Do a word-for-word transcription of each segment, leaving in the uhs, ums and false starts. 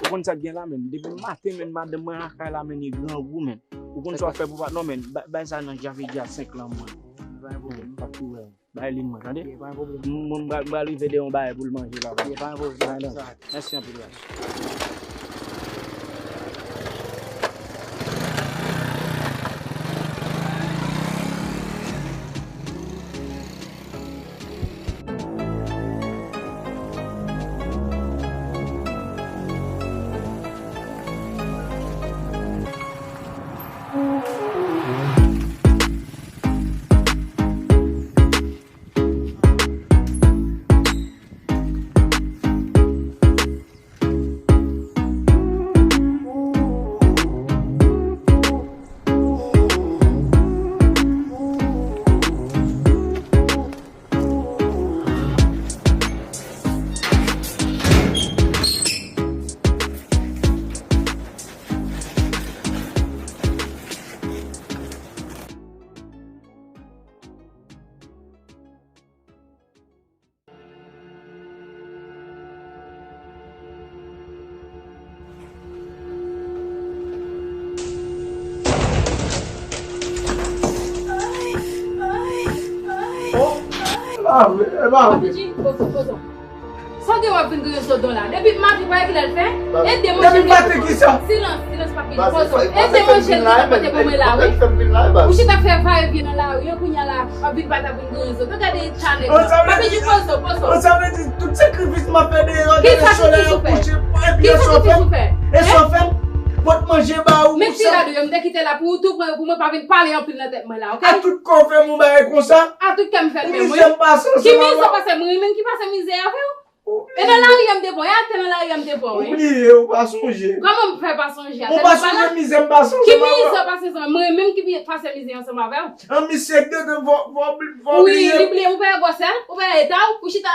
Ou konn sa k gen la, menn. Depi maten, menn, madanm mwen lakay la, menn, li grangou, menn. Ou konn sa w ap fè pou patnè w, menn. Bay, bay sa nan Javeja senk lan, mwen. Pa gen pwoblèm. Bay li mwen, tande? Mwen, mwen, m pral rive de yon bagay pou l manje la. Mèsi anpil, guys. Oh, e pa vre, e pa vre. Sa w gen w ap vin griyen sou do la? Depi maten, pa wè kilè l fè? E de manje. Depi maten ki sa? Silans, silans, papi. Poze w. E de manje l te pote pou mwen la, wi. Ou chita fè va e vyen nan lari, kounye a la, w ap vin pa t ap vin griyen zo. Gade eta nèg la. Papi, di poze w, poze w. Sa vle di, tout sakrifis m ap fè deyò, gade solèy ap kouche, epi e sa w fè m? E sa w fè m? Pot manje ba ou. Men ti la deyò, m te kite la pou ou tou pran yo pou mwen, pa vin pale anpil nan tèt mwen la, oke? A tout kò w fè m yon bagay konsa? A tout kè m fè l fè mwen. Ou mizè m pase ansanm avè w. Ki mizè w pase? Mwen menm ki pase mizè avè w? E nan lari a m te pran w, e atè nan lari a m te pran w, wi. Ou bliye, ou pa sonje. Kòman m fè pa sonje? Ou pa sonje mizè m pase ansanm avè w? Ki mizè w pase ansanm? Mwen menm ki pase mizè ansanm avè w. An misye k dedan, fò, fò, fò bliye. Wi, li bliye, ou pa wè gwosè l, ou pa wè eta w, ou chita.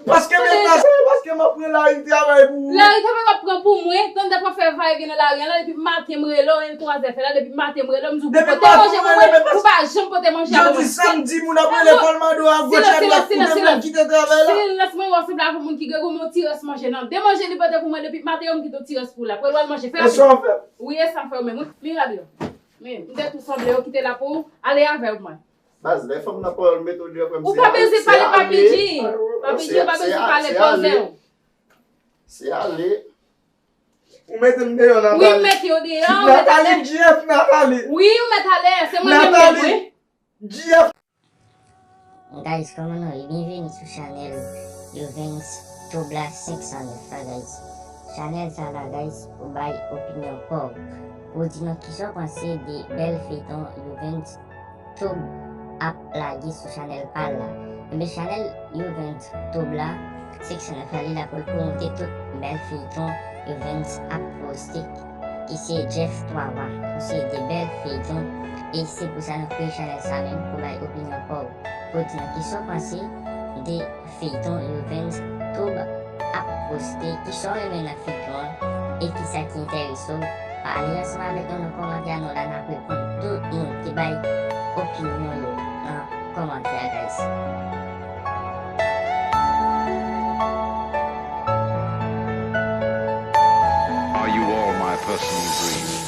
Paske m enplase, paske m ap pran lari travay pou ou. Lari travay w ap pran pou mwen, tann dat w ap fè va e vyen nan lari a la, depi maten m rele w, e twazè fè la, depi maten m rele w, m di w pou pote manje pou mwen, ou pa janm pote manje a pou mwen. Jodi samdi, moun ap rele kòlmado a goch a dwat pou te vle kite travay la. Silans, mwen wè w sanble avèk moun ki grangou, men yon ti rès manje nan de manje li pote pou mwen, depi maten yo m kite yon ti rès pou w la, pou w al manje, fè rapid. E sa w fè? Wi, e sa m fè w menm, wi. Mira deyò. Men, m te tou sanble yo kite la pou w, ale avè w mwen. Baz, lè fanm nan pawòl mete w deyò, frè m, se ale. Ou pa bezwen pale, Papi G. Papi G, ou pa bezwen pale, poze w. Se ale. Ou mete m deyò, Nathalie. Wi, m mete w deyò, ou mèt ale. Nathalie, G F, Nathalie. Wi, ou mèt ale, se mwen menm, wi. Nathalie, G F. Guys, kòman nou ye? Byenveni sou chanèl Juvens Tube la senk san nèf la, guys. Chanèl sa la, guys, pou bay opinyon pa w. Pou di nou kisa w panse de bèl feyton Juvens Tube ap lage sou chanèl pa l la. Ebyen, chanèl Juvens Tube la, senk san nèf la, li la pou l pwomòte tout bèl feyton Juvens ap poste, ki se Jeff twa wa, yon seri de bèl feyton, e se pou sa nou kreye chanèl sa menm, pou bay opinyon pa w, pou di nou kisa w panse de feyton Juvens Tube ap poste, kisa w renmen nan feyton an, e kisa ki enterese w, pale ansanm avèk nou nan kòmantè a, nou la n ap reponn tout moun ki bay opinyon yo nan kòmantè a, guys. Are you all my personal dreams?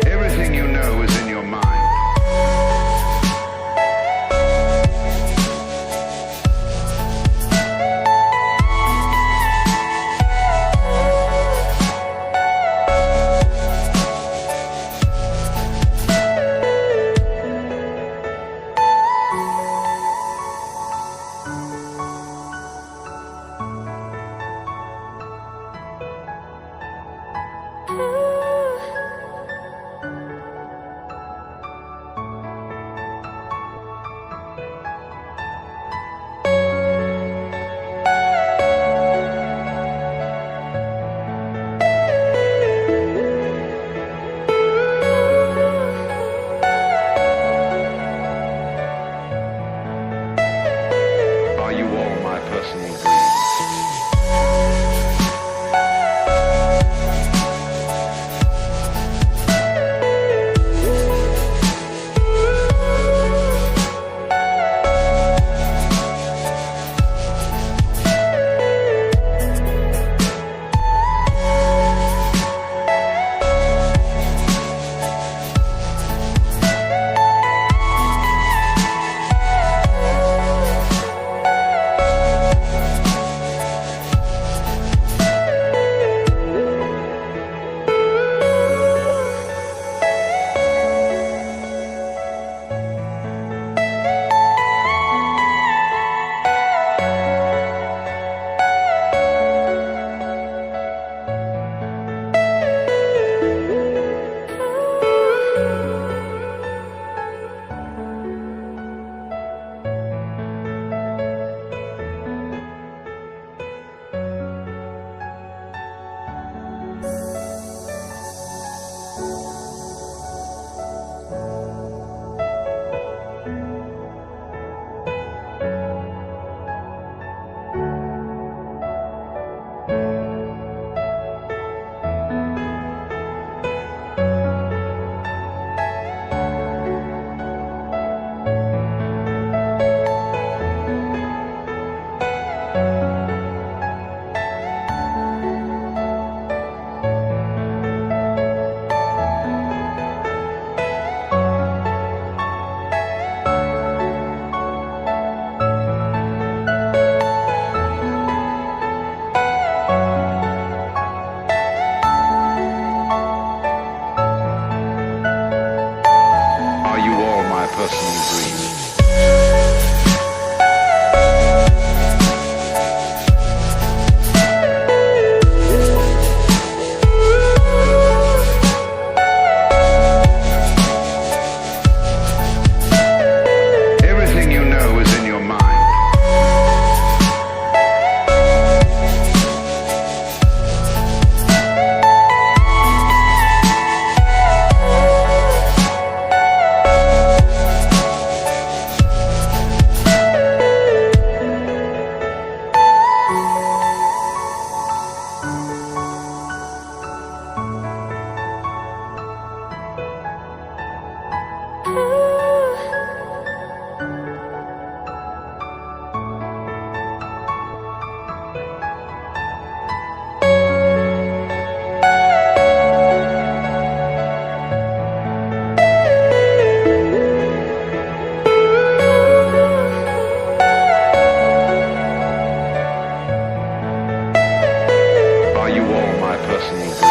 Everything you know is in your mind. Nèg